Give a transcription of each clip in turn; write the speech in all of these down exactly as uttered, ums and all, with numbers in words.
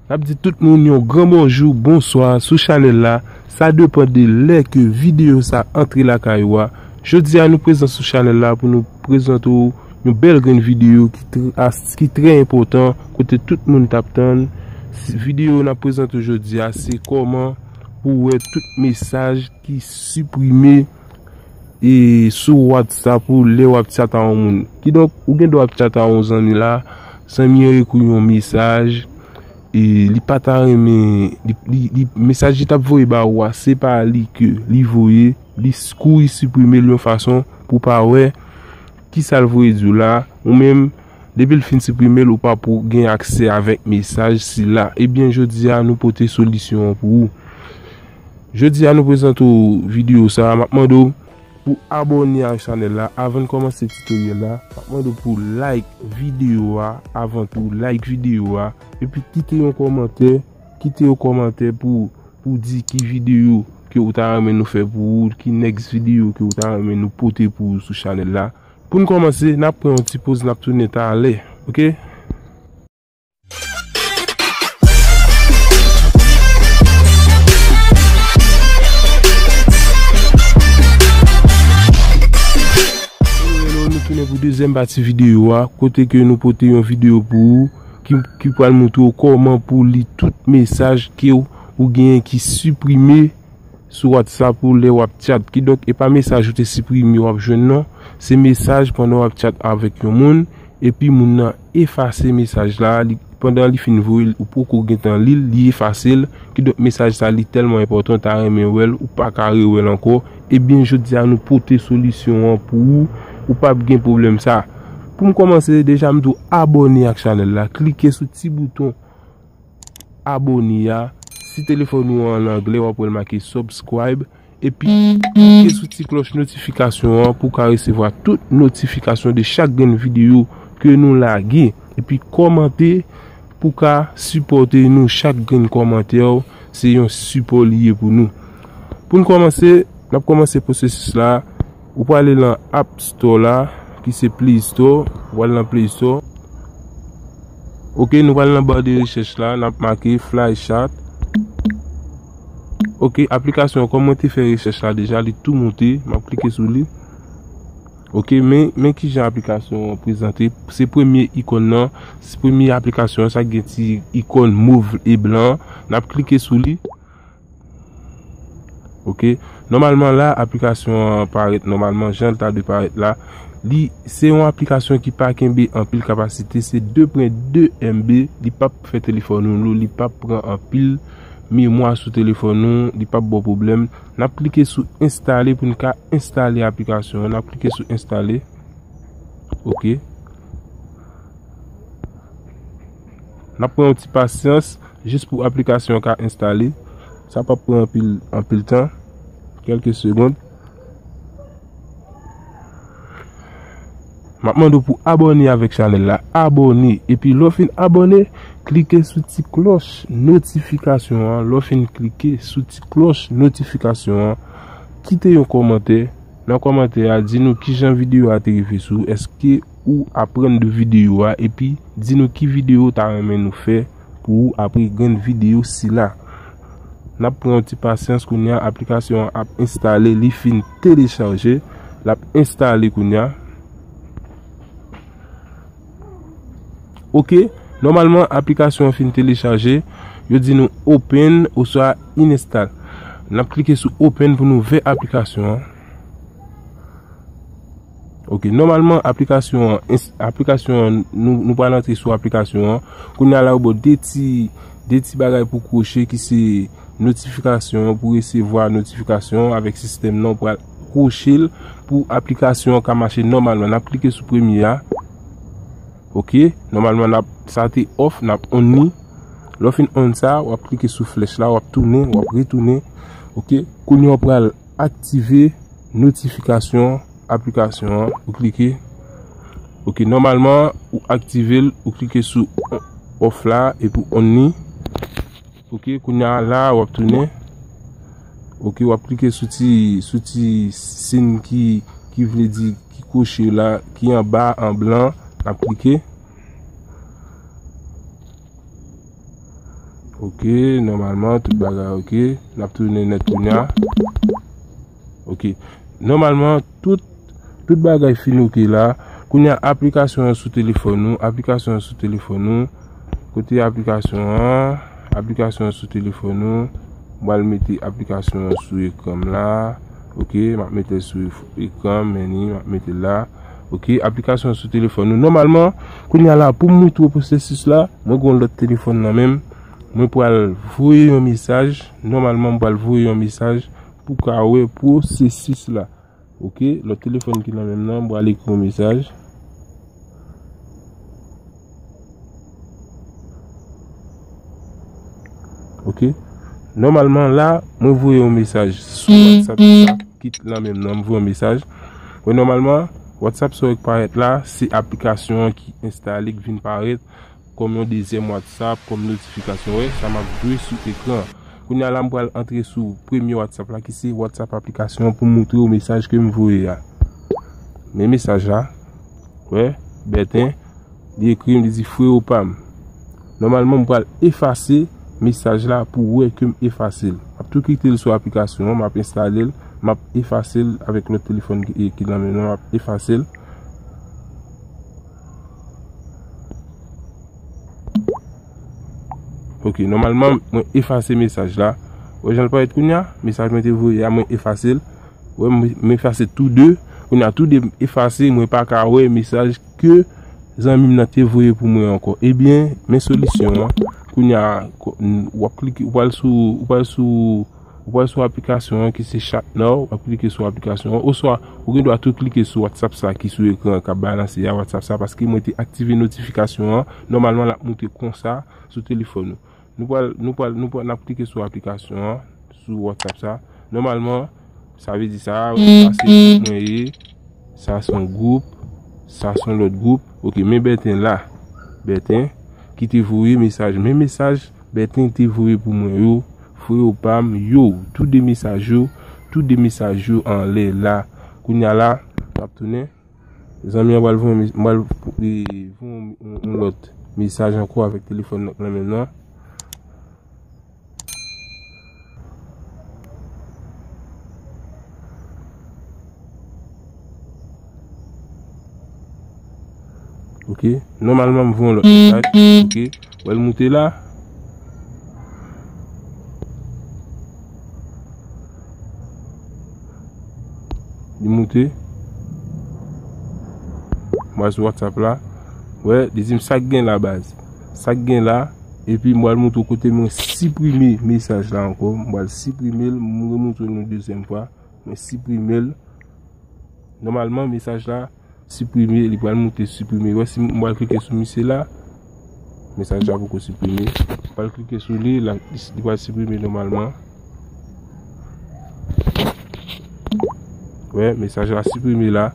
N ap di tout moun yon gran bonjou, bonswa sou chanèl la. Sa depann de lè ke videyo sa antre lakay ou a. Jodi a nou prezan sou chanèl la pou nou prezante w yon bèl grenn videyo ki tr-, as-, ki trè enpòtan, kote tout moun t ap tann. S-, videyo n ap prezante w jodi a, se kòman pou w wè tout mesaj ki siprime e sou WhatsApp ou lè w ap tchat a yon moun. Kidonk, ou gen dwa ap tchat a yon zanmi la, zanmi an ekri yon mesaj, e li pa ta renmen, li, li, li, mesaj li t ap voye ba ou a, se pa li ke li voye, li s-, kouri siprime l yon fason pou w pa wè kisa l voye di w la, ou menm, depi l fin siprime l, ou pa pou gen aksè avèk mesaj sila. Ebyen, jodi a, nou pote solisyon an pou ou. Jodi a, nou prezante w videyo sa a. M ap mande w pou abòne ak chanèl la. Avan n kòmanse titoryèl la, m ap mande w pou like videyo a. Avan tou, like videyo a. Epi kite yon kòmantè. Kite yon kòmantè pou, pou di ki videyo ke ou ta renmen nou fè pou ou, ki next videyo ke ou ta renmen nou pote pou ou sou chanèl la. Pou n kòmanse, n ap pran yon ti poz, n ap tounen talè. Oke? Hello, hello, nou tounen pou dezyèm pati videyo a, kote ke nou pote yon videyo pou ou ki, ki pral montre w kòman pou w li tout mesaj ke w, ou genyen ki siprime sou WhatsApp ou lè w ap tchat. Kidonk, e pa mesaj ou te siprime w ap jwenn non. Se mesaj pandan w ap tchat avèk yon moun, epi moun nan efase mesaj la, li, pandan li fin voye l, ou poko gentan li l, li efase l. Kidonk, mesaj sa, li tèlman enpòtan, w ta renmen wè l, ou pa ka rewè l ankò. Ebyen, jodi a, nou pote solisyon an pou ou, ou p ap gen pwoblèm sa. Pou m kòmanse, deja, m di w abòne ak chanèl la, klike sou ti bouton abòne a. Si telefòn ou an anglè, w ap wè l make subscribe. Epi, klike sou ti klòch notifikasyon an pou w ka resevwa tout notifikasyon de chak grenn videyo ke nou lage. Epi, kòmante pou w ka sipòte nou. Chak grenn kòmantè w, se yon sipò li ye pou nou. Pou n kòmanse, n ap kòmanse pwosesis la. Ou prale nan App Store la, ki se Play Store. Ou prale nan Play Store. Oke, nou prale nan ba de rechèch la, n ap make Flychat. Oke, aplikasyon an, kòm mwen te fè rechèch la deja, li tou moute. M ap klike sou li. Oke, men, men kijan aplikasyon an prezante. Se premye ikòn nan, se premye aplikasyon an, sa gen ti ikòn mov e blan. N ap klike sou li. Oke. Nòmalman la, aplikasyon an parèt nòmalman, jan l ta dwe parèt la. Li, se yon aplikasyon ki pa kenbe anpil kapasite, se de pwen de M B, li p ap fè telefòn ou lou, li p ap pran anpil memwa sou telefòn ou, li p ap ba w pwoblèm. N ap klike sou enstale pou n ka enstale aplikasyon an. N ap klike sou enstale. Oke. N ap pran yon ti pasyans jis pou aplikasyon an ka enstale. Sa p ap pran anpil, anpil tan. Kèlke segonn. M ap mande w pou abòne avèk chanèl la. Abòne. Epi lè w fin abòne, klike sou ti klòch notifikasyon an. Lè w fin klike sou ti klòch notifikasyon an, kite yon kòmantè. Nan kòmantè a, di nou kijan videyo a te rive sou ou. Èske ou aprann de videyo a? Epi, di nou ki videyo w ta renmen nou fè pou ou apre grenn videyo sila. N ap pran yon ti pasyans kounye a, aplikasyon an ap enstale, li fin telechaje, l ap enstale kounye a. Oke, nòmalman aplikasyon an fin telechaje, yo di nou open oswa install. N ap klike sou open pou nou ouvè aplikasyon an. Oke, nòmalman aplikasyon an, ins-, aplikasyon an, nou, nou pral antre sou aplikasyon an. Kounye a la, yo ba w de ti, de ti bagay pou kwoche ki se notifikasyon, pou resevwa notifikasyon avèk sistèm nan, ou pral kwoche l pou aplikasyon an ka mache nòmalman. N ap klike sou premye a. Oke, nòmalman n ap, sa te off, n ap on li. Lè w fin on sa, w ap klike sou flèch la, w ap tounen, w ap retounen. Oke, kounye a w pral aktive notifikasyon aplikasyon an. Ou klike. Oke, nòmalman, ou aktive l, ou klike sou off la, epi w on li. Oke, kounye a la, w ap tounen. Oke, w ap klike sou ti, sou ti siy ki, ki vle di, ki kwoche la, ki anba, an blan, n ap klike. Ok, nòmalman, tout bagay ok. N ap tounen nèt kounye a. Ok. Nòmalman, tout, tout bagay fin ok la. Kounye a, aplikasyon an sou telefòn ou, aplikasyon an sou telefòn ou. Kote aplikasyon an? Aplikasyon an sou telefòn ou. M pral mete aplikasyon an sou ekran m la. Ok, m ap mete l sou ekran, men ni, m ap mete l la. Ok, aplikasyon an sou telefòn ou. Nòmalman, kounye a la, pou m moutre w pwosesis la, mwen gen yon lòt telefòn nan men m. Mwen pral voye yon mesaj. Nòmalman, m pral voye yon mesaj pou ka wè pwosesis la. Ok, lòt telefòn ki nan men m nan, m pral ekri yon mesaj. Ok. Nòmalman, la, mwen voye yon mesaj sou WhatsApp sa, ki t nan men m nan, m voye yon mesaj. Wè, nòmalman, WhatsApp sa w wè k parèt la, se aplikasyon an ki enstale, k vin parèt kòm yon dezyèm WhatsApp, kòm notifikasyon. Wè, sa m ap voye sou ekran. Kounye a la, m pral antre sou premye WhatsApp la, ki se WhatsApp aplikasyon, pou m moutre w mesaj ke m voye a. Men mesaj la. Wè, Bertin, li ekri m, li di, "Frewo pa m." Nòmalman, m pral efase mesaj la pou wè ke m efase l. M ap tou kite l sou aplikasyon an, m ap enstale l, m ap efase l avèk lòt telefòn ki, ki nan men mwen, m ap efase l. Ok, nòmalman, mwen efase mesaj la. Wè jan l parèt kounye a, mesaj mwen te voye a, mwen efase l. Wè, mwen, mwen efase tou de. Kounye a, tou de efase, mwen pa ka wè mesaj ke zanmi m nan te voye pou mwen ankò. Ebyen, men solisyon an. Kounye a, ko-, n-, w ap klike, ou pral sou, ou pral sou, ou pral sou aplikasyon an ki se Chat Now, w ap klike sou aplikasyon an, oswa ou gen dwa tou klike sou WhatsApp sa ki sou ekran an k ap balanse a, WhatsApp sa, paske mwen te aktive notifikasyon an. Nòmalman, l ap moute konsa sou telefòn ou. Nou pral, nou pral, nou pral, n ap klike sou aplikasyon an, sou WhatsApp sa. Nòmalman, sa vle di sa, sa se gwoup mwen ye, sa se yon gwoup, sa se yon lòt gwoup. Ok, men Bertin la. Bertin, ki te voye mesaj. Men mesaj Bertin te voye pou mwen yo, frewo pa m yo, tou de mesaj yo, tou de mesaj yo anlè la. Kounye a la, n ap tounen. Zanmi an pral voye, m pral, e, voye yon, yon lòt mesaj ankò avèk telefòn nan k nan men l nan. Ok. Nòmalman, m voye yon lòt mesaj. Ok. Wè l moute la. Li moute. M al sou WhatsApp la. Wè, li di m sa k gen la, baz. Sa k gen la. Epi m pral moutre w kote mwen siprime mesaj la ankò. M pral siprime l. M remoutre nou dezyèm fwa. Mwen siprime l. Nòmalman, mesaj la siprime, li pral moute siprime. Wè, si m pral klike sou misye la, mesaj la poko siprime. M pral klike sou li, la, li, li pral siprime nòmalman. Wè, mesaj la siprime la.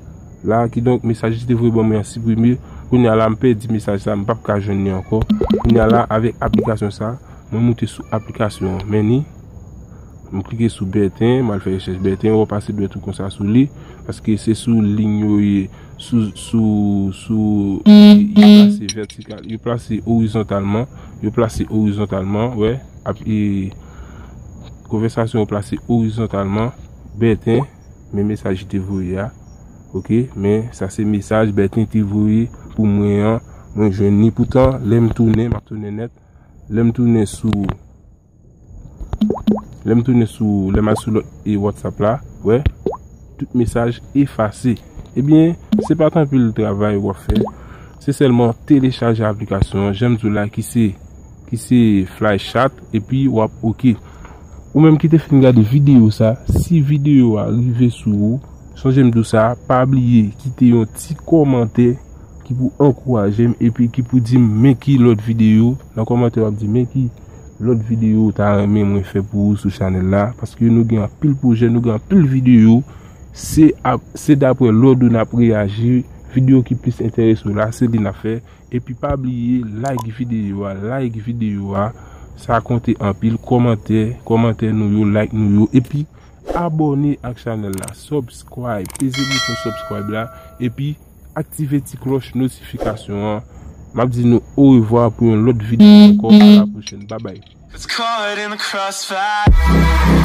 La, kidonk, mesaj li te voye ban mwen an siprime. Kounye a la, m pèdi mesaj sa, m p ap ka jwenn li ankò. Kounye a la, avèk aplikasyon sa, mwen moute sou aplikasyon an. Men ni, m klike sou Bertin, m al fè rechèch Bertin, w ap pase dwèt ou konsa sou li, paske se sou liy yo ye, sou, sou, sou, yo plase vètikal, yo plase orizontalman, yo plase orizontalman, wè, ap, e, konvèsasyon yo plase orizontalman, Bertin, men mesaj li te voye a, ok, men sa se mesaj Bertin te voye pou mwen an, mwen jwenn li, poutan, lè m tounen, m ap tounen nèt, lè m tounen sou, Lè m tounen sou, lè m al sou lòt e WhatsApp la, wè, tout mesaj efase. Ebyen, se pa t anpil travay w ap fè. Se sèlman telechaje aplikasyon an, jan m di w la, ki se, ki se Flychat, epi w ap oke. Ou menm ki te fin gade videyo sa, si videyo a rive sou ou, sonje m di w sa, pa bliye kite yon ti kòmantè ki pou ankouraje m epi ki pou di m men ki lòt videyo. Nan kòmantè w ap di men ki lòt videyo ou ta renmen mwen fè pou ou sou chanèl la, paske nou gen anpil pwojè, nou gen anpil videyo. Se ap, se daprè lòd ou n ap reyaji. Videyo ki plis enterese w la, se li n ap fè. Epi pa bliye like videyo a, like videyo a. Sa konte anpil. Kòmantè, kòmantè nou yo, like nou yo. Epi abòne ak chanèl la, subscribe, peze bouton subscribe la, epi aktive ti klòch notifikasyon an. M ap di nou orevwa pou yon lòt videyo ankò. A la pwochèn. Babay. It's caught in the crossfire.